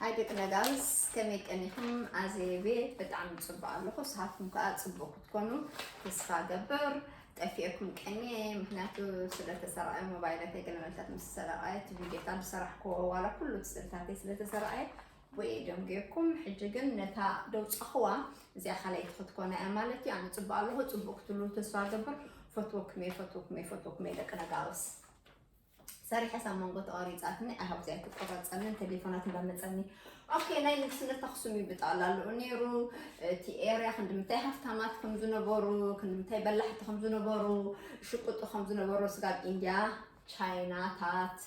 ኣይ ደቂ ነጋውስ፣ ከመይ ቀኒኹም? ኣዜቤ ብጣዕሚ ጽቡቕ ኣለኹ፣ ንስኻትኩም ከኣ ጽቡቕ ክትኮኑ ተስፋ ገብር። ጠፊኤኩም ቀንየ፣ ምኽንያቱ ስለ ተሰረቐ፣ ሞባይለይ ገለ መልታት ምስ ሰረቐ፣ እቲ ቪድዮታት ዝሰራሕክዎ ዋላ ኩሉ እቲ ስእልታተይ ስለ ተሰረቐ፣ ብኡ እየ ደንጉየኩም። ሕጂ ግን ነታ ደውጻኽዋ እዚኣ ካልኣይቲ ክትኮና እያ ማለት እዩ። ኣነ ጽቡቕ ኣለኹ፣ ጽቡቕ ክትብሉ ተስፋ ገብር። ፈትወኩም እየ፣ ፈትወኩም እየ፣ ፈትወኩም እየ ደቂ ነጋውስ። ሰሪሐ ሳብ መንጎ ተቋሪጻትኒ፣ ኣይ ሆፕ እዚኣ ኣይትቆራጸንን፣ ቴሌፎናት እንዳመጸኒ። ኦኬ፣ ናይ ንግስነት ኣኽሱም እዩ ብጠቕላላኡ ነይሩ። እቲ ኤርያ ክንዲ ምንታይ ሃፍታማት ከም ዝነበሩ፣ ክንዲ ምንታይ በላሕቲ ከም ዝነበሩ፣ ሽቁጡ ከም ዝነበሩ፣ ስጋብ ኢንድያ፣ ቻይናታት፣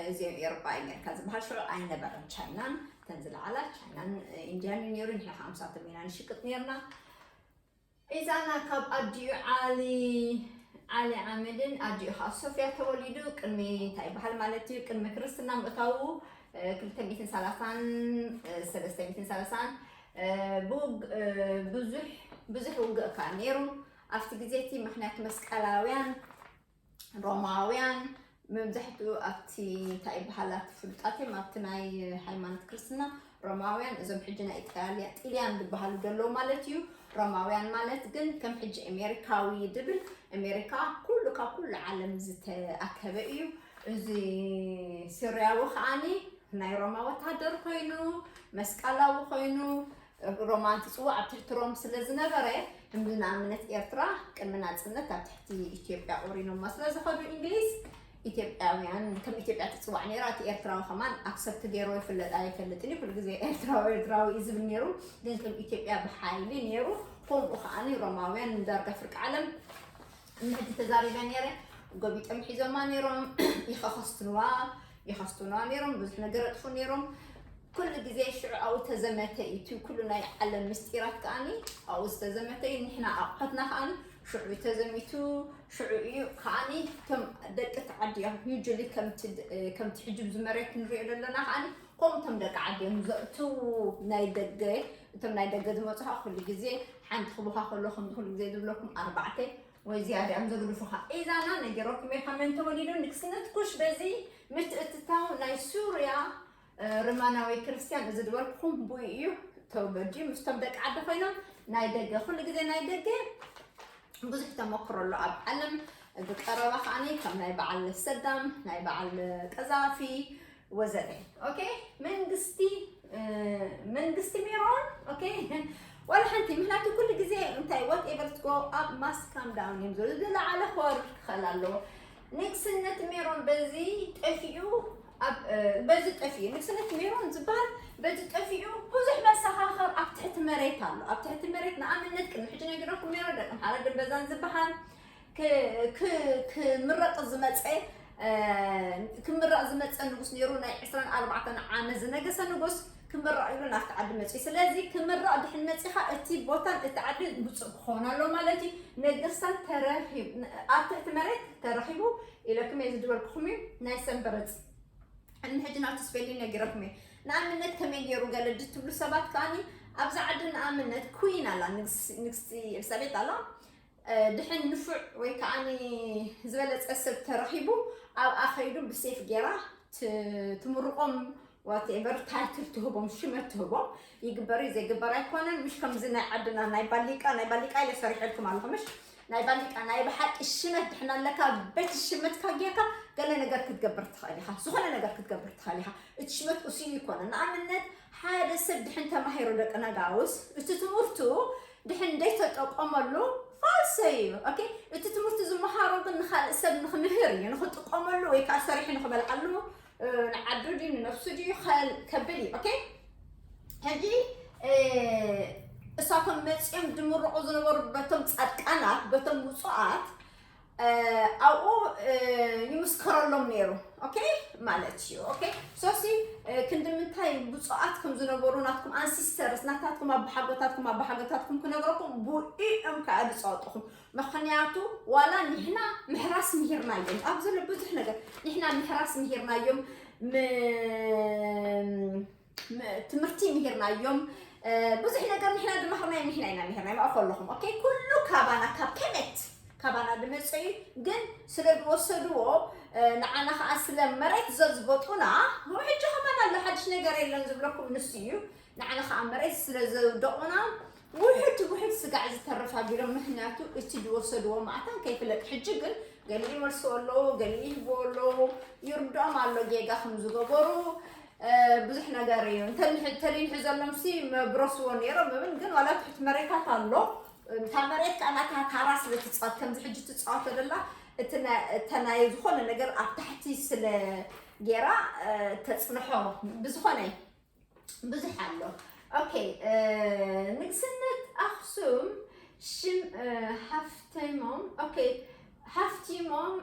እዚኦም ኤውሮጳ፣ ኣሜሪካ ዝበሃል ሽዑ ኣይነበረን። ቻይናን እተን ዝለዓላ ቻይናን ኢንድያን እዩ ነይሩ። ንሕና ከዓ ምሳቶም ኢና ንሽቅጥ ነይርና። ኢዛና ካብ ኣዲኡ ዓሊ ዓሊ ዓመድን ኣዲኡ ከዓ ሶፍያ ተወሊዱ ቅድሚ እንታይ ይበሃል ማለት እዩ፣ ቅድሚ ክርስትና ምእታዉ፣ እ፣ ክልተ ሚእትን ሰላሳን፣ እ፣ ሰለስተ ሚእትን ሰላሳን፣ እ፣ ብውግ-፣ እ፣ ብዙሕ ብዙሕ ውግእ ከዓ ነይሩ ኣብቲ ግዜ እቲ። ምኽንያቱ መስቀላውያን ሮማውያን መብዛሕትኡ ኣብቲ እንታይ ይበሃል ኣብቲ ፍሉጣት እዮም ኣብቲ ናይ ሃይማኖት ክርስትና ሮማውያን፣ እዞም ሕጂ ናይ ኢጣልያ ጢልያን ዝበሃሉ ዘለዉ ማለት እዩ። ሮማውያን ማለት ግን ከም ሕጂ ኣሜሪካዊ ድብል ኣሜሪካ ኩሉ ካብ ኩሉ ዓለም ዝተኣከበ እዩ። እዚ ሲርያዊ ከዓኒ ናይ ሮማ ወታደር ኮይኑ መስቀላዊ ኮይኑ ሮማ እንትፅዋዕ ኣብ ትሕቲ ሮም ስለ ዝነበረ፣ ንኣብነት ኤርትራ ቅድሚ ናፅነት ኣብ ትሕቲ ኢትዮጵያ ቆሪኖማ ስለ ዝኸዱ እንግሊዝ፣ ኢትዮጵያውያን ከም ኢትዮጵያ ትፅዋዕ ነይራ። እቲ ኤርትራዊ ከማን ኣክሰፕት ገይሮ ይፍለጥ ኣይፈልጥን እዩ። ኩሉ ግዜ ኤርትራዊ ኤርትራዊ እዩ ዝብል ነይሩ፣ ግን ከም ኢትዮጵያ ብሓይሊ ነይሩ። ከምኡ ከዓኒ ሮማውያን ንዳርጋ ፍርቂ ዓለም ንሕጂ ተዛሪበ ነይረ። ጎቢጦም ሒዞማ ነይሮም፣ ይኸኸስትንዋ ይኸስትንዋ ነይሮም፣ ብዙሕ ነገር ኣጥፉ ነይሮም። ኩሉ ግዜ ሽዑ ኣብኡ ተዘመተ እዩ። እቲ ኩሉ ናይ ዓለም ምስጢራት ከዓኒ ኣብኡ ዝተዘመተ እዩ። ንሕና ኣቑሑትና ከዓኒ ሽዑ እዩ ተዘሚቱ፣ ሽዑ እዩ ከዓኒ እቶም ደቂ እቲ ዓዲ እዮም። ዩጁሊ ከምቲ ከምቲ ሕጂ ብዚ መሬት ንሪኦ ዘለና ከዓኒ ከምኡ እቶም ደቂ ዓዲ እዮም ዘእትዉ። ናይ ደገ እቶም ናይ ደገ ዝመፁ ከዓ ኩሉ ግዜ ሓንቲ ክቡኻ ከሎ ከምዚ ኩሉ ግዜ ዝብለኩም ኣርባዕተ ወይ ዝያዳ እዮም ዘግድፉኻ። ኢዛና ነጊረኩም እየ ካብ መን ተወሊዱ። ንግስነት ኩሽ በዚ ምትእትታው ናይ ሱርያ፣ እ፣ ርማናዊ ክርስትያን እዚ ዝበልኩኹም ብኡ እዩ ተወልዩ ምስቶም ደቂ ዓዲ ኮይኖም ናይ ደገ፣ ኩሉ ግዜ ናይ ደገ ብዙሕ ተመክሮ ኣሎ ኣብ ዓለም። ብቀረባ ከዓኒ ከም ናይ በዓል ሰዳም፣ ናይ በዓል ቀዛፊ ወዘተ። ኦኬ፣ መንግስቲ፣ እ፣ መንግስቲ ሜሮን፣ ኦኬ፣ ዋላ ሓንቲ፣ ምክንያቱ ኩሉ ግዜ እንታይ፣ ዋት ኤቨር ትጎ ኣብ ማስ ካም ዳውን እዮም ዝብሉ፣ ዝለዓለ ክወርድ ክኽእል ኣለዎ። ንግስነት ሜሮን በዚ ጠፊኡ፣ ኣብ፣ እ፣ በዚ ጠፊኡ። ንግስነት ሜሮን ዝበሃል በዚ ጠፊኡ ብዙሕ መሰኻኽር ኣብ ትሕቲ መሬት ኣሎ። ኣብ ትሕቲ መሬት ንኣብነት ቅድሚ ሕጂ ነጊረኩም ሜሮን ደቂ ምሓረ ድንበዛን ዝበሃል ክ-፣ ክ-፣ ክምረቕ ዝመጸ፣ እ፣ ክምረቕ ዝመጸ ንጉስ ነይሩ፣ ናይ ዕስራን ኣርባዕተን ዓመት ዝነገሰ ንጉስ ክምረቕ ኢሉ ናብቲ ዓዲ መጺኡ። ስለዚ ክምረቕ ድሕን መጺኻ እቲ ቦታን እቲ ዓዲ ብፁዕ ክኸውን ኣሎ ማለት እዩ። ነገስታት ተረኺብ-፣ ኣብ ትሕቲ መሬት ተረኺቡ ኢለኩም እየ ዝድበልኩኹም እዩ። ናይ ሰንበረጽ ቅድሚ ሕጂ ናብቲ ስፔሊን ነጊረኩም እየ። ንኣብነት ከመይ ገይሩ ገለ ድትብሉ ሰባት ከዓኒ ኣብዛ ዓዲ ንኣብነት ኩዊን ኣላ፣ ንግስ-፣ ንግስቲ ኤልሳቤጥ ኣላ። እ፣ ድሕን ንፉዕ ወይ ከዓኒ ዝበለጸ ሰብ ተረኺቡ ኣብኣ ከይዱ ብሴፍ ገይራ ት-፣ ትምርቖም፣ ዋትኤቨር ታይትል ትህቦም፣ ሽመት ትህቦም። ይግበር እዩ ዘይግበር ኣይኮነን። ምሽ ከምዚ ናይ ዓድና ናይ ባሊቃ፣ ናይ ባሊቃ ኢለ ሰሪሐልኩም ኣለኹ ምሽ? ናይ ባሊቃ ናይ ብሓቂ ሽመት ድሕን ኣለካ፣ በቲ ሽመትካ ጌርካ ገለ ነገር ክትገብር ትኽእል ኢኻ፣ ዝኾነ ነገር ክትገብር ትኽእል ኢኻ። እቲ ሽመት እሱ ይኮነ። ንኣብነት ሓደ ሰብ ድሕን ተማሂሩ ደቂ ነጋውስ እቲ ትምህርቱ ድሕን እንደይተጠቀመሉ ፋልሰ እዩ። ኦኬ፣ እቲ ትምህርቲ ዝመሃሮ ግን ንኻልእ ሰብ ንኽምህር እዩ፣ ንኽጥቀመሉ ወይ ከዓ ሰሪሑ ንኽበልዓሉ፣ እ፣ ንዓዱ ድዩ ንነፍሱ ድዩ ከል-፣ ከብል እዩ። ኦኬ፣ ሕጂ፣ እ፣ እሳቶም መፂኦም ድምረቑ ዝነበሩ በቶም ፃድቃናት፣ በቶም ውፁኣት፣ እ፣ ኣብኡ፣ እ፣ ይምስከረሎም ነይሩ። ኦኬ ማለት እዩ። ኦኬ፣ ሶሲ፣ እ፣ ክንዲ ምንታይ ብፁዓት ከም ዝነበሩ ናትኩም ኣንሲስተርስ፣ ናታትኩም ኣባሓጎታትኩም ኣባሓጎታትኩም ክነግረኩም ብኡ እዮም ከዓ ዝፀወጥኹም። ምኽንያቱ ዋላ ንሕና ምሕራስ ምሂርናዮም። ኣብ ዘሎ ብዙሕ ነገር ንሕና ምሕራስ ምሂርናዮም። ም-፣ ም-፣ ትምህርቲ ምሂርናዮም። እ፣ ብዙሕ ነገር ንሕና ዝመሃርናዮም ንሕና ኢና ምሂርናዮም። ኣብኡ ከለኹም። ኦኬ፣ ኩሉ ካባና፣ ካብ ከመት ካባና ዝመጸ እዩ። ግን ስለ ዝወሰድዎ፣ እ፣ ንዓና ከዓ ስለ መሬት ዘዝበጡና፣ ሕጂ ከማን ኣሎ ሓድሽ ነገር የለን ዝብለኩም ንሱ እዩ። ንዓና ከዓ መሬት ስለ ዘውደቑና ውሕድ ውሕድ ስጋዕ ዝተርፍ ኣቢሎም፣ ምክንያቱ እቲ ዝወሰድዎ ማእታን ከይፍለጥ። ሕጂ ግን ገሊኡ ይመልስዎ ኣለዉ፣ ገሊኡ ይህብዎ ኣለዉ። ይርድኦም ኣሎ ጌጋ ከም ዝገበሩ። ብዙሕ ነገር እዩ እንተሊን ሕዘሎም ሲ መብረስዎ ነይሮም እብን ግን ዋላ ትሕቲ መሬታት ኣሎ። እታ መሬት ከዓ ናታ ታራ ስለ ትፃወት ከምዚ ሕጂ ትፃወቶ ደላ እተናየ ዝኾነ ነገር ኣብ ታሕቲ ስለ ገይራ ተፅንሖ። ብዝኾነ ብዙሕ ኣሎ። ኦኬ፣ ንግስነት ኣክሱም ሽም ሃፍቲሞም፣ ኦኬ፣ ሃፍቲሞም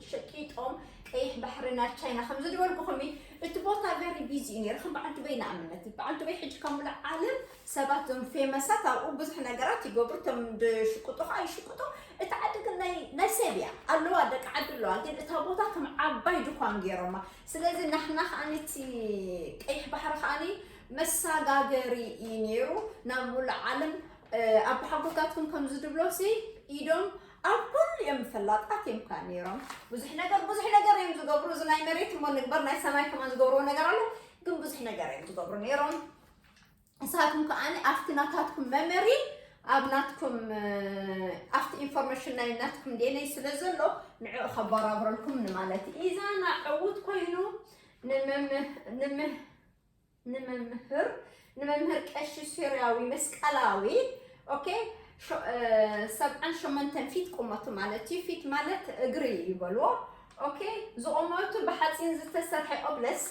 ሸቂጦም ቀይሕ ባሕሪ ናብ ቻይና ከም ዝድበልኩኹም እዩ። እቲ ቦታ ቨሪ ቢዚ እዩ ነይሩ። ከም በዓል ዱበይ ንኣብነት በዓል ዱበይ ሕጂ ከም ሙሉእ ዓለም ሰባት ዞም ፌመሳት ኣብኡ ብዙሕ ነገራት ይገብሩ። እቶም ዝሽቅጡ ከዓ ይሽቅጡ። እቲ ዓዲ ግን ናይ ሰብ እያ ኣለዋ፣ ደቂ ዓዲ ኣለዋ። ግን እታ ቦታ ከም ዓባይ ድኳን ገይሮማ። ስለዚ ናሕና ከዓ ነቲ ቀይሕ ባሕሪ ከዓ መሰጋገሪ እዩ ነይሩ ናብ ሙሉእ ዓለም። ኣቦሓጎታትኩም ከም ዝድብሎ ሲ ኢዶም ኣብ ኩሉ እዮም ፈላጣት እዮም ከዓ ነይሮም። ብዙሕ ነገር ብዙሕ ነገር እዮም ዝገብሩ። እዚ ናይ መሬት እሞ ንግበር ናይ ሰማይ ከማን ዝገብርዎ ነገር ኣሎ። ግን ብዙሕ ነገር እዮም ዝገብሩ ነይሮም። ንሳትኩም ከዓ ኣብቲ ናታትኩም መመሪ ኣብ ናትኩም ኣብቲ ኢንፎርሜሽን ናይ ናትኩም ዴነይ ስለ ዘሎ ንዕኡ ከበራብረልኩም ንማለት እዩ። ኢዛና ዕዉት ኮይኑ ንምምህ ንምህ ንመምህር ንመምህር ቀሺ ሶርያዊ መስቀላዊ። ኦኬ፣ ሰብዓን ሸሞንተን ፊት ቁመቱ ማለት እዩ። ፊት ማለት እግሪ ይበልዎ። ኦኬ፣ ዝቑመቱ ብሓፂን ዝተሰርሐ ኦብለስ፣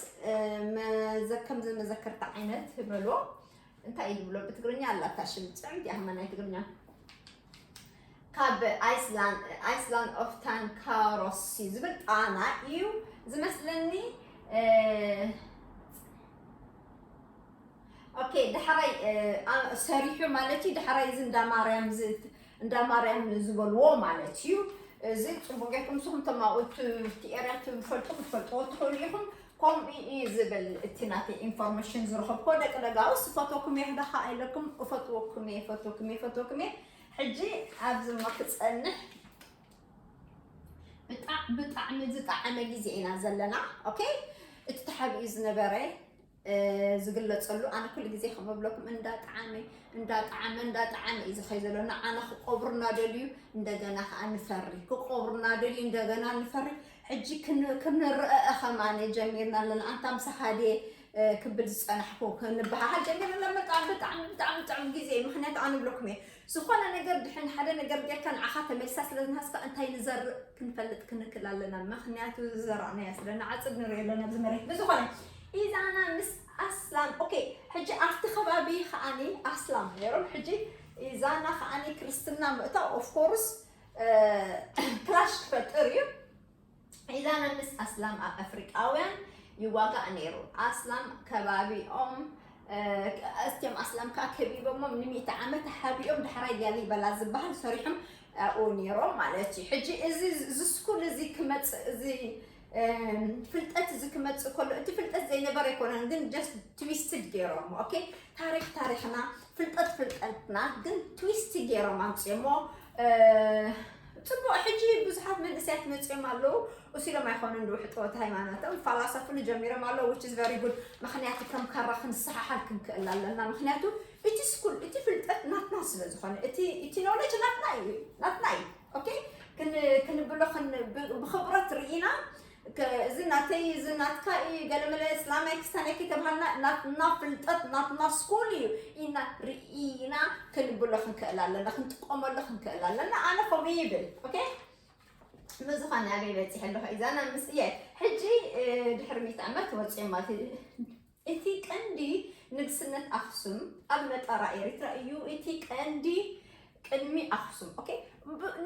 መዘከም መዘከርታ ዓይነት ይበልዎ። እንታይ እዩ ዝብሎ ብትግርኛ? ኣላታ ሽም ፅዕምቲ እያ ከማን ናይ ትግርኛ። ካብ Island Island of Tankarosi ዝብል ጣና እዩ ዝመስለኒ። ኦኬ፣ ዳሕራይ ሰሪሑ ማለት እዩ። ዳሕራይ እዚ እንዳ ማርያም እንዳ ማርያም ዝበልዎ ማለት እዩ። እዚ ፅቡቅ ጌርኩም ንስኹም ተማውቱ እቲ ኤርያ ትፈልጡ ክትፈልጥዎ ትኽእሉ ኢኹም። ከምኡ እዩ ዝብል እቲ ናተይ ኢንፎርሜሽን ዝረኸብኮ። ደቂ ደጋውስ እፈትወኩም እየ ክደኻ ኢለኩም እፈትወኩም እየ እፈትወኩም እየ እፈትወኩም እየ። ሕጂ ኣብዚ እሞ ክፀንሕ ብጣዕ ብጣዕሚ ዝጣዓመ ግዜ ኢና ዘለና። ኦኬ፣ እቲ ተሓቢኡ ዝነበረ ዝግለፀሉ ኣነ ኩሉ ግዜ ከም እብለኩም እንዳጣዓመ እንዳጣዓመ እንዳጣዓመ እዩ ዝኸይ ዘሎ። ንዓና ክቆብሩና ደልዩ እንደገና ከዓ ንፈሪ ክቆብሩና ደልዩ እንደገና ንፈሪ። ሕጂ ክንረአ ከማነ ጀሚርና ኣለና። ኣንታ ምሳኻ ድየ ክብል ዝፀናሕኩ ክንበሃሃል ጀሚርና። ብጣዕሚ ብጣዕሚ ብጣዕሚ ጥዑም ግዜ እዩ። ምክንያቱ ኣነ እብለኩም እየ ዝኾነ ነገር ድሕን ሓደ ነገር ጌርካ ንዓኻ ተመልሳ ስለ ዝንሃስካ እንታይ ንዘርእ ክንፈልጥ ክንክል ኣለና። ምክንያቱ ዝዘራእናያ ስለ ንዓፅድ ንሪኦ ኣለና ኣብዚ መሬት። ብዝኾነ ኢዛና ምስ ኣስላም ኦኬ። ሕጂ ኣብቲ ከባቢ ከዓኒ ኣስላም ነይሮም። ሕጂ ኢዛና ከዓኒ ክርስትና ምእታው ኦፍኮርስ ክላሽ ክፈጥር እዩ። ኢዛና ምስ ኣስላም ኣብ ኣፍሪቃውያን ይዋጋእ ነይሩ። ኣስላም ከባቢኦም እስትዮም ኣስላም ከዓ ከቢቦሞም ንሚእቲ ዓመት ሓቢኦም ዳሕራይ ላሊበላ ዝበሃል ሰሪሖም ኣብኡ ነይሮም ማለት እዩ። ሕጂ እዚ እዚ ስኩል እዚ ክመፅእ እዚ ፍልጠት እዚ ክመፅእ ከሎ እቲ ፍልጠት ዘይነበረ ኣይኮነን ግን just twisted ገይሮም። ኦኬ፣ ታሪክ ታሪክና ፍልጠት ፍልጠትና ግን ትዊስት ገይሮም ኣምፅኦሞ። ፅቡቅ ሕጂ ብዙሓት መንእሰያት መፅኦም ኣለዉ። እሲሎም ኣይኮኑን ድውሕጥወት ሃይማኖቶም ፋላሰፍሉ ጀሚሮም ኣለዉ which is very good። ምክንያቱ ከም ካራ ክንሰሓሓል ክንክእል ኣለና። ምክንያቱ እቲ ስኩል እቲ ፍልጠት ናትና ስለ ዝኾነ እቲ እቲ ኖሌጅ ናትና እዩ ናትና እዩ። ኦኬ፣ ክንብሎ ብክብረት ርኢና እዚ ናተይ እዚ ናትካ እዩ ገለመለ እስላማይ ክስታናይ ከይተባሃልና ናትና ፍልጠት ናትና ስኩል እዩ ኢና ርኢና ክንብሎ ክንክእል ኣለና ክንጥቀመሉ ክንክእል ኣለና። ኣነ ከምኡ ይብል። ኦኬ፣ ብዝኾነ ኣበይ በፂሐ ኣለኹ ኢዛና ምስ እየ ሕጂ ድሕሪ ሚእቲ ዓመት ወፂኦም ማለት እዩ። እቲ ቀንዲ ንግስነት ኣክሱም ኣብ መጠራ ኤሪትራ እዩ። እቲ ቀንዲ ቅድሚ ኣክሱም ኦኬ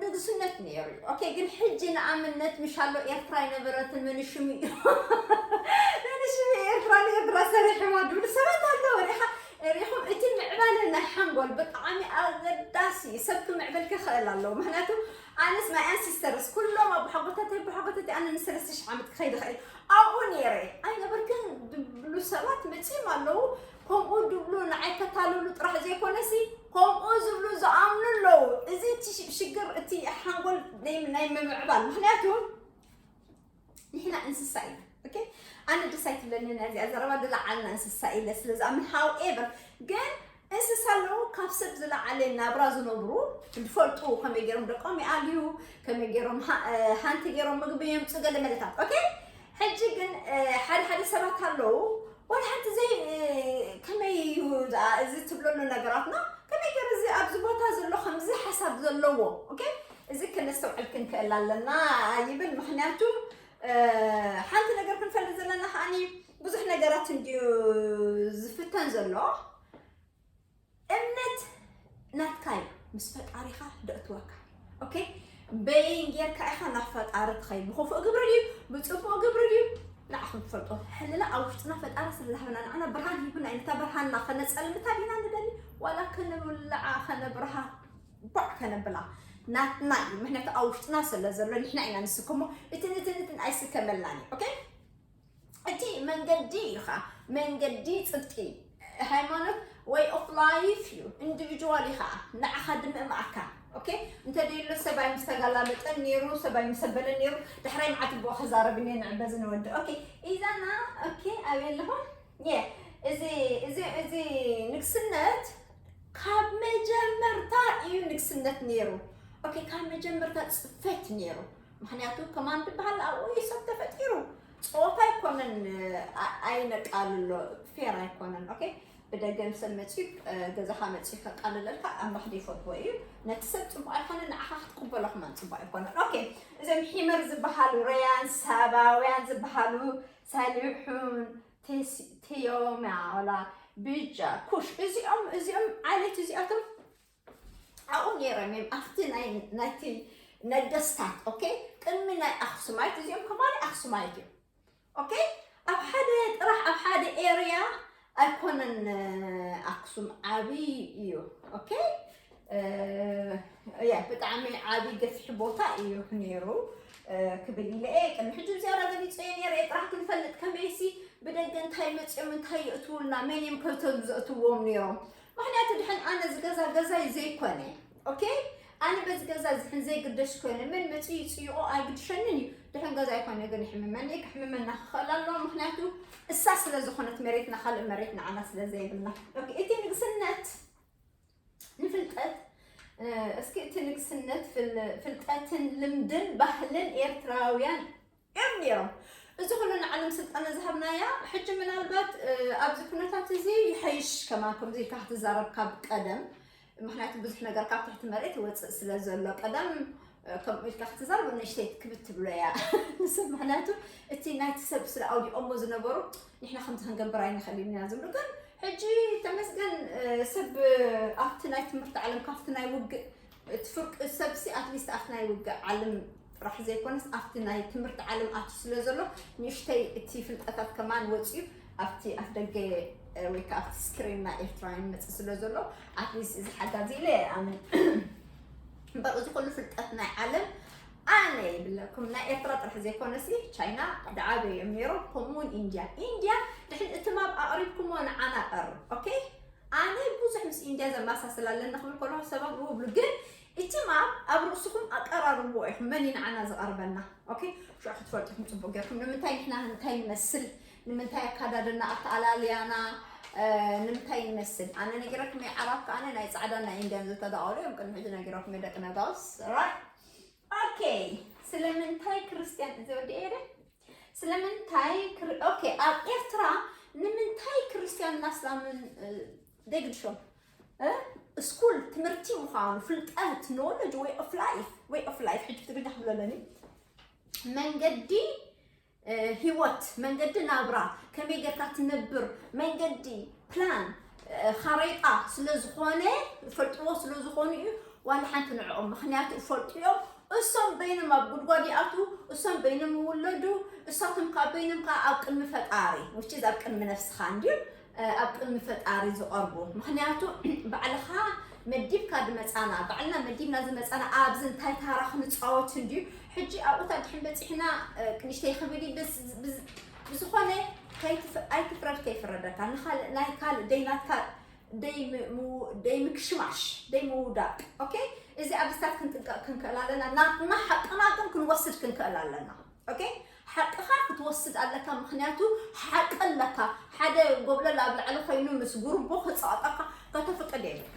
ንግስነት ነይሩ እዩ። ኦኬ ግን ሕጂ ንኣብነት ምሻሎ ኤርትራ ኣይነበረትን መን ሽሙ እዩ መን ሽሙ ኤርትራ ንኤርትራ ሰሪሕዋ ድብሉ ሰባት ኣለዉ። ሪኻ ሪኹም እቲ ምዕባለ ናይ ሓንጎል ብጣዕሚ ኣገዳሲ ሰብ ክምዕብል ክኽእል ኣለዎ። ምክንያቱ ኣነስ my ancestors ኩሎም ኣቦሓጎታተይ ኣቦሓጎታተይ ኣነ ንሰለስተ ሽሕ ዓመት ክኸይድ ይኽእል ኣብኡ ነይረ ኣይነበርክን ድብሉ ሰባት መፅኦም ኣለዉ። ከምኡ ድብሉ ንዓይ ከታልሉ ጥራሕ ዘይኮነሲ ከምኡ ዝብሉ ዝኣምኑ ኣለዉ። እዚ እቲ ሽግር እቲ ሓንጎል ናይ ምምዕባል ምክንያቱ ንሕና እንስሳ ኢና። ኦኬ ኣነ ደስ ኣይትብለኒ እዚኣ ዘረባ፣ ዝለዓልና እንስሳ ኢለ ስለ ዝኣምን። However ግን እንስሳ ኣለዉ ካብ ሰብ ዝለዓለ ናብራ ዝነብሩ፣ ዝፈልጡ፣ ከመይ ገይሮም ደቆም ይኣልዩ፣ ከመይ ገይሮም ሃ- እ፣ ሃንቲ ገይሮም ምግቢ የምፁ፣ ገለ መለታት። ኦኬ፣ ሕጂ ግን እ፣ ሓደ ሓደ ሰባት ኣለዉ፣ ዋላ ሓንቲ ዘይ እ፣ ከመይ እዩ ዝኣ- እዚ ትብለሉ ነገራትና፣ ከመይ ገይሩ እዚ ኣብዚ ቦታ ዘሎ ከምዚ ሓሳብ ዘለዎ። ኦኬ፣ እዚ ከነስተውዕል ክንክእል ኣለና ይብል። ምክንያቱ እ፣ ሓንቲ ነገር ክንፈልጥ ዘለና ከዓኒ፣ ብዙሕ ነገራት እንድዩ ዝፍተን ዘሎ። እምነት ናትካ እዩ፣ ምስ ፈጣሪኻ ደእትወካ። ኦኬ፣ በይን ጌርካ ኢኻ ናብ ፈጣሪ ትኸይድ። ብኽፉእ ግብሪ ድዩ ብፅቡቅ ግብሪ ድዩ ንዓኹም ትፈልጦ። ሕልና ኣብ ውሽጥና ፈጣሪ ስለ ዝሃበና፣ ንዓና ብርሃን ሂቡና እዩ። ነታ ብርሃንና ከነፀልምታ ዲና ንደሊ፣ ዋላ ከነብልዓ ከነብርሃ ባዕ ከነብላ ናትና እዩ። ምክንያቱ ኣብ ውሽጥና ስለ ዘሎ ንሕና ኢና ንስከሞ። እትን እትን እትን ኣይስከመልናን እዩ። ኦኬ፣ እቲ መንገዲ እዩ ኸዓ መንገዲ ፅድቂ። ሃይማኖት way of life እዩ፣ individual እዩ ኸዓ ንዓኻ ድምእምኣካ። ኦኬ፣ እንተደይሎ ሰብኣይ ምስ ተጋላበጠን ነይሩ፣ ሰብኣይ ምስ ኣበለን ነይሩ፣ ዳሕራይ መዓት ብኡ ክዛረብ እየ ንዕበዚ ንወዲ። ኦኬ፣ ኢዛና። ኦኬ፣ ኣበይ ኣለኹም? የ እዚ እዚ እዚ ንግስነት ካብ መጀመርታ እዩ ንግስነት ነይሩ። ኦኬ፣ ካብ መጀመርታ ፅፈት ነይሩ። ምክንያቱ ከማን ዝበሃል ኣብኡ እዩ ሰብ ተፈጢሩ። ፀወታ ኣይኮነን። ኣ- ኣይነቃልሎ፣ ፌር ኣይኮነን። ኦኬ፣ ብደገ ሰብ መፅዩ እ፣ ገዛኻ መፅዩ ከቃልለልካ ኣምላኽ ዘይፈትዎ እዩ። ነቲ ሰብ ፅቡቅ ኣይኮነን፣ ንዓኻ ክትቅበሎ ከማን ፅቡቅ ኣይኮነን። ኦኬ፣ እዞም ሒመር ዝበሃሉ፣ ረያን ሳባውያን ዝበሃሉ፣ ሳሊሑን ቴስ- ቴዮማ፣ ወላ ብጃ ኩሽ፣ እዚኦም እዚኦም ዓሌት እዚኣቶም ኣብኡ ነይሮም እዮም። ኣብቲ ናይ ናይቲ ነገስታት። ኦኬ፣ ቅድሚ ናይ ኣክሱማይት እዚኦም ከማን ኣክሱማይት እዮም። ኦኬ፣ ኣብ ሓደ ጥራሕ ኣብ ሓደ ኤርያ ኣይኮነን። ኣክሱም ዓብይ እዩ። ኦኬ፣ እ፣ ያ ብጣዕሚ ዓብይ ገፊሕ ቦታ እዩ ነይሩ እ፣ ክብል ኢለ እየ። ቅድሚ ሕጂ ዝያዳ ገሊፀ እየ ነይረ እየ ጥራሕ ክንፈልጥ፣ ከመይሲ ብደገ እንታይ መፅኦም እንታይ የእትውልና፣ መን እዮም ከብቶም ዘእትዎም ነይሮም። ምክንያቱ ድሕን ኣነ ዝገዛ ገዛይ ዘይኮነ። ኦኬ፣ ኣነ በዚ ገዛ ዝሕን ዘይግደሽ ኮይነ፣ መን መፅኡ ይፅይቆ ኣይግድሸንን እዩ። ድሕን ገዛ ይኮነ ግን ይሕምመኒ፣ ክሕምመና ክኽእል ኣለዎ። ምክንያቱ እሳ ስለ ዝኾነት መሬትና፣ ካልእ መሬት ንዓና ስለ ዘይብልና። ኦኬ፣ እቲ ንግስነት ንፍልጠት እ፣ እስኪ እቲ ንግስነት ፍል- ፍልጠትን ልምድን ባህልን ኤርትራውያን እዮም ነይሮም። እዚ ኩሉ ንዓለም ስልጠና ዝሃብናያ። ሕጂ ምናልባት እ፣ ኣብዚ ኩነታት እዚ ይሐይሽ ከማን ከምዚ ኢልካ ክትዛረብ ካብ ቀደም። ምክንያቱ ብዙሕ ነገር ካብ ትሕቲ መሬት ይወፅእ ስለ ዘሎ ቀደም እ፣ ከምኡ ኢልካ ክትዛረብ ንእሽተይ ክብት ትብሎ እያ ንሰብ። ምክንያቱ እቲ ናይቲ ሰብ ስለ ኣውዲኦሞ ዝነበሩ ንሕና ከምዚ ክንገብር ኣይንኽእልን ኢና ዝብሉ። ግን ሕጂ ተመስገን እ፣ ሰብ እ፣ ኣብቲ ናይ ትምህርቲ ዓለም ካብቲ ናይ ውግእ እቲ ፍርቂ ሰብሲ ኣትሊስት ኣብቲ ናይ ውግእ ዓለም ጥራሕ ዘይኮነስ ኣብቲ ናይ ትምህርቲ ዓለም ኣትዩ ስለ ዘሎ ንእሽተይ እቲ ፍልጠታት ከማን ወፅዩ ኣብቲ ኣፍ ደገ እ፣ ወይ ከዓ ኣብቲ ስክሪን ናይ ኤርትራውያን ይመፅእ ስለ ዘሎ ኣትሊስት እዚ ሓጋዚ ኢለ ኣምን። እምበር እዚ ኩሉ ፍልጠት ናይ ዓለም ኣነ ይብለኩም ናይ ኤርትራ ጥራሕ ዘይኮነሲ ቻይና ዝዓበዩ እዮም ነይሮም፣ ከምኡ እውን ኢንድያ። ኢንድያ ድሕን እቲ ማብ ኣቕሪብኩሞ ንዓና ቀርብ። ኦኬ፣ ኣነ ብዙሕ ምስ ኢንድያ ዘመሳስል ኣለኒ ክብል ከለኹ ሰባት ይብሉ፣ ግን እቲ ማብ ኣብ ርእስኹም ኣቀራርብዎ ኢኹም መን እዩ ንዓና ዝቐርበና። ኦኬ፣ ሽዑ ክትፈልጡ ኢኹም ጽቡቕ ጌርኩም ንምንታይ ንሕና እንታይ ንመስል፣ ንምንታይ ኣካዳድና ኣተኣላልያና እ፣ ንምንታይ ንመስል። ኣነ ነጊረኩም እየ ዓራት ከኣነ ናይ ጻዕዳን ናይ ኢንድያን ዝተዳቐሉ እዮም ቅድሚ ሕጂ ነጊረኩም እየ ደቂ ነጋውስ። ራይት፣ ኦኬ። ስለምንታይ ክርስትያን እዚ ወዲ ኤደ ስለምንታይ ክር- ኦኬ፣ ኣብ ኤርትራ ንምንታይ ክርስትያንን ኣስላምን እ፣ ደግድሾም እ፣ ስኩል ትምህርቲ ምዃኑ ፍልጠት ኖሎጅ ወይ ኦፍ ላይፍ ወይ ኦፍ ላይፍ ሕጂ ብትግርኛ ክብሎ ኣለኒ መንገዲ እ፣ ህይወት መንገዲ ናብራ ከመይ ጌርካ ትነብር መንገዲ ፕላን እ፣ ካሬጣ ስለ ዝኾነ ይፈልጥዎ ስለ ዝኾኑ እዩ ዋላ ሓንቲ ንዕኦም ምክንያቱ ይፈልጡ እዮም እሶም በይኖም ኣብ ጉድጓድ ይኣትዉ እሶም በይኖም ይውለዱ እሳቶም ከዓ በይኖም ከዓ ኣብ ቅድሚ ፈጣሪ which is ኣብ ቅድሚ ነፍስኻ እንድዩ ኣብ ቅድሚ ፈጣሪ ዝቐርቡ ምኽንያቱ ባዕልኻ መዲብካ ዝመፃና ባዕልና መዲብና ዝመፃና ኣብዚ እንታይ ታራ ክንፃወት እንድዩ ሕጂ ኣብኡታ ድሕን በፂሕና ቅንሽተይ ክብል ብዝኾነ ኣይትፍረድ ከይፍረደካ ንካልእ ናይ ካልእ ደይናትካ ደይምክሽማሽ ደይምውዳቅ ኦኬ እዚ ኣብስታት ክንጥንቀቅ ክንክእል ኣለና ናትና ሓቅና ግን ክንወስድ ክንክእል ኣለና ኦኬ ሓቅኻ ክትወስድ ኣለካ። ምኽንያቱ ሓቂ ኣለካ። ሓደ ጎብለል ኣብ ላዕሊ ኮይኑ ምስ ጉርቦ ክፃወጠካ ከተፍቅድ የብልካ።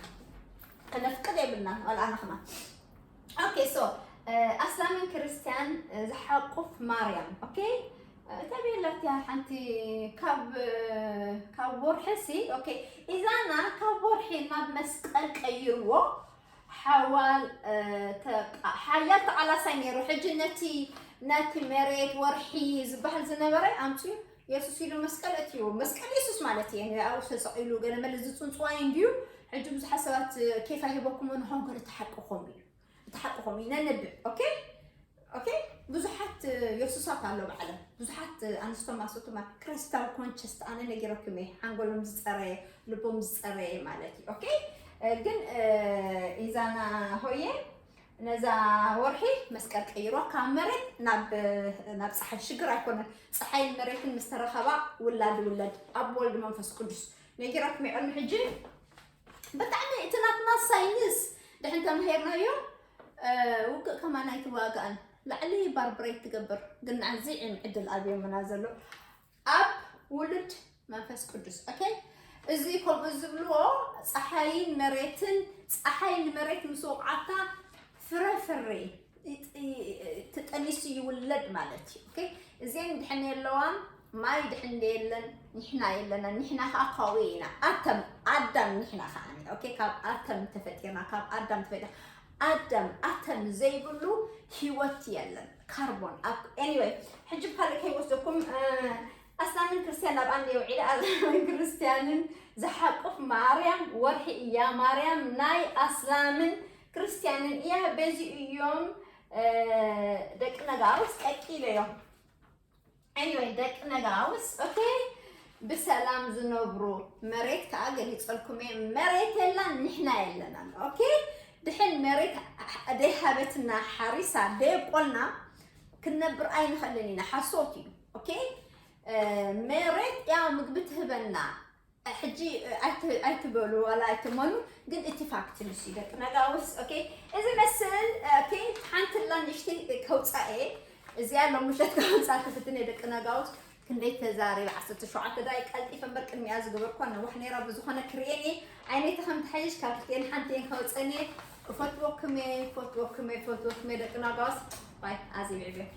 ከነፍቅድ የብልና ዋላ ኣና ኸማ okay so ኣስላምን ክርስቲያን ዝሓቁፍ ማርያም okay ተቤላትያ ሓንቲ ካብ ካብ ወርሒ ሲ okay ኢዛና ካብ ወርሒ ናብ መስቀል ቀይርዎ ሓዋል ሓያል ተቓላሳይ ነይሩ። ሕጂ ነቲ ነቲ መሬት ወርሒ ዝበሃል ዝነበረ ኣምፅኡ የሱስ ኢሉ መስቀል እትዩ መስቀል የሱስ ማለት እየ ኣብኡ ተሰቒሉ ገለ መለ ዝፅንፅዋይ እንድዩ። ሕጂ ብዙሓት ሰባት ኬፍ ኣይህበኩም ንኾን ገለ ተሓቅኹም እዩ ተሓቅኹም እዩ ነንብዕ okay okay ብዙሓት የሱሳት ኣሎ ብዓለም ብዙሓት ኣንስቶም ኣሰቱማ ክሪስታል ኮንቸስት ኣነ ነጊረኩም እየ ሓንጎሎም ዝፀረየ ልቦም ዝፀረየ ማለት እዩ okay ግን ኢዛና ሆየ ነዛ ወርሒ መስቀል ቀይሮ ካብ መሬት ናብ ናብ ፀሓይ ሽግር ኣይኮነን። ፀሓይን መሬትን ምስ ተረኸባ ውላድ ውለድ ኣብ ወልድ መንፈስ ቅዱስ ነጊረኩም ይቐኑ ሕጂ ብጣዕሚ እቲ ናትና ሳይንስ ድሕን ተምሄርናዮ ውግእ ከማን ኣይትዋጋእን ላዕሊ ባርብሬት ትገብር ግን ናዚ ዕም ዕድል ኣብዮምና ዘሎ ኣብ ውሉድ መንፈስ ቅዱስ okay እዚ ከምኡ ዝብልዎ ፀሓይን መሬትን ፀሓይ ንመሬት ምስ ወቕዓታ ፍረ ፍሬ ተጠኒሱ ይውለድ ማለት እዩ okay እዚን ድሕን የለዋን ማይ ድሕን የለን ንሕና የለና ንሕና ከዓ ካብኡ ኢና ኣተም ኣዳም ንሕና ከዓ okay ካብ ኣተም ተፈጢርና ካብ ኣዳም ተፈጢርና ኣዳም ኣተም ዘይብሉ ህይወት የለን ካርቦን anyway ሕጂ ካልእ ከይወስደኩም ኣስላምን ክርስቲያን ኣብ ኣንድ የውዒለ ኣስላምን ክርስቲያንን ዝሓቁፍ ማርያም ወርሒ እያ ማርያም ናይ ኣስላምን ክርስቲያንን እያ በዚ እዮም ደቂ ነጋውስ ቀቂለ እዮም anyway ደቂ ነጋውስ okay ብሰላም ዝነብሩ መሬት ከዓ ገሊፀልኩም እየ መሬት የላን ንሕና የለናን okay ድሕን መሬት ደይሃበትና ሓሪሳ ደየቆልና ክንነብር ኣይንኽእልን ኢና ሓሶት እዩ okay መሬት ያ ምግቢ ትህበና ሕጂ ኣይትበሉ ዋላ ኣይትመኑ ግን እቲ ፋክት ንሱ ደቂ ነጋውስ okay እዚ መስል okay ሓንቲ ላ ንሽቲ ከውፃእ እየ እዚኣ ሎም ምሸት ከውፃ ክፍትን እየ ደቂ ነጋውስ ክንደይ ተዛሪብ ዓሰርተ ሸውዓተ ዳይ ቀልጢፈ እምበር ቅድሚያ ዝገበርኳ ነዋሕ ነይራ ብዝኾነ ክርእየን እየ ዓይነይቲ ከም ትሓይሽ ካብ ክልቲኤን ሓንቲኤን ከውፀን እየ እፈትወኩም እየ እፈትወኩም እየ እፈትወኩም እየ ደቂ ነጋውስ ባይ ኣዚ ብዕብዮ